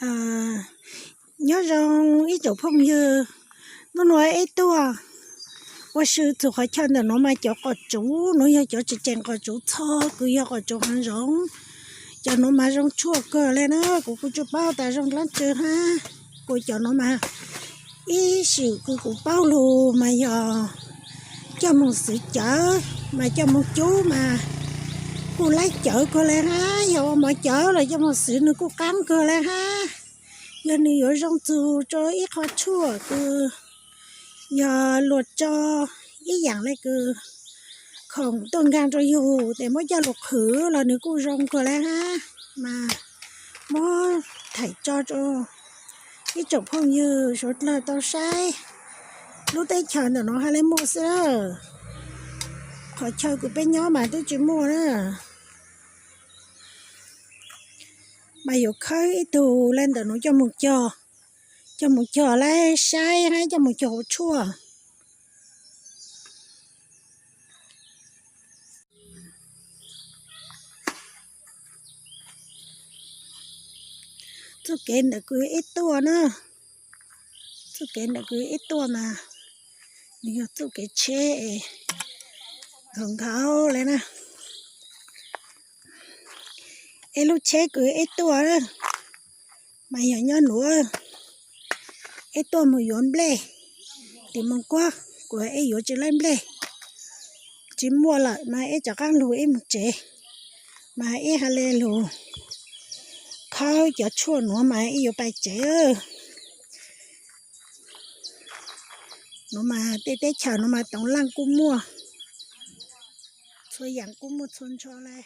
Nyob zoo ib tsoom phooj ywg, hnub no ib tuaj ua si txug qhov chaw ntawm no mas cov qos tsuv no yog cov tseem tseem qos tsuv txho, kws yog qos tsuv hav zoov. Cov no mas zoo tshuaj kawg le na, kuv kuj tsis paub tas zoo dlaab tsi hab. Kuv cov no mas ib sim kws kuv paub lug mas yog coj moog xwv cawv, mas coj moog cub mas kuj laib cawv kawg le hab. Yog ua mov cawv los coj moog xwv nws kuj qaab kawg le hab. Yog nws yuav zoo txug rua ib qho tshuaj kws yog luag tso ib yaam le kws khoom tuaj nkaag rua yug tes muab coj lug qhwv los nws kuj zoo kawg le hab. Mas muab thaam tso rua ib tsoom phooj ywg suav dlawg tau saib lub teb chaws ntawm no hab le muaj xwb. Qhov chaw kws peb nyob mas twb tsis muaj na. Mas yuav khawb ib tug le ntawm no coj moog cog, coj moog cog le saib hab coj moog cog ua tshuaj. Txuj kev ntawm kws ib tuaj na, txuj kev ntawm kws ib tuaj mas nws yog txuj kev tsheb es nkaus nkaus le na. Ib lub tsheb kws ib tuaj mas yog nyob nuav, ib tuaj moog yuav nplej tim Moos Kuab, kuas ib yuav tsis laib nplej, tsis muaj lawm mas ib rov qaab lug ib moog tsev, mas ib ha le lug khawb cov tshuaj nuav mas ib yuav pais tsev. Nuav mas tej teb chaws nuav mas toov laaj kuj muaj, txhua yaam kuj muaj txhua nrho le.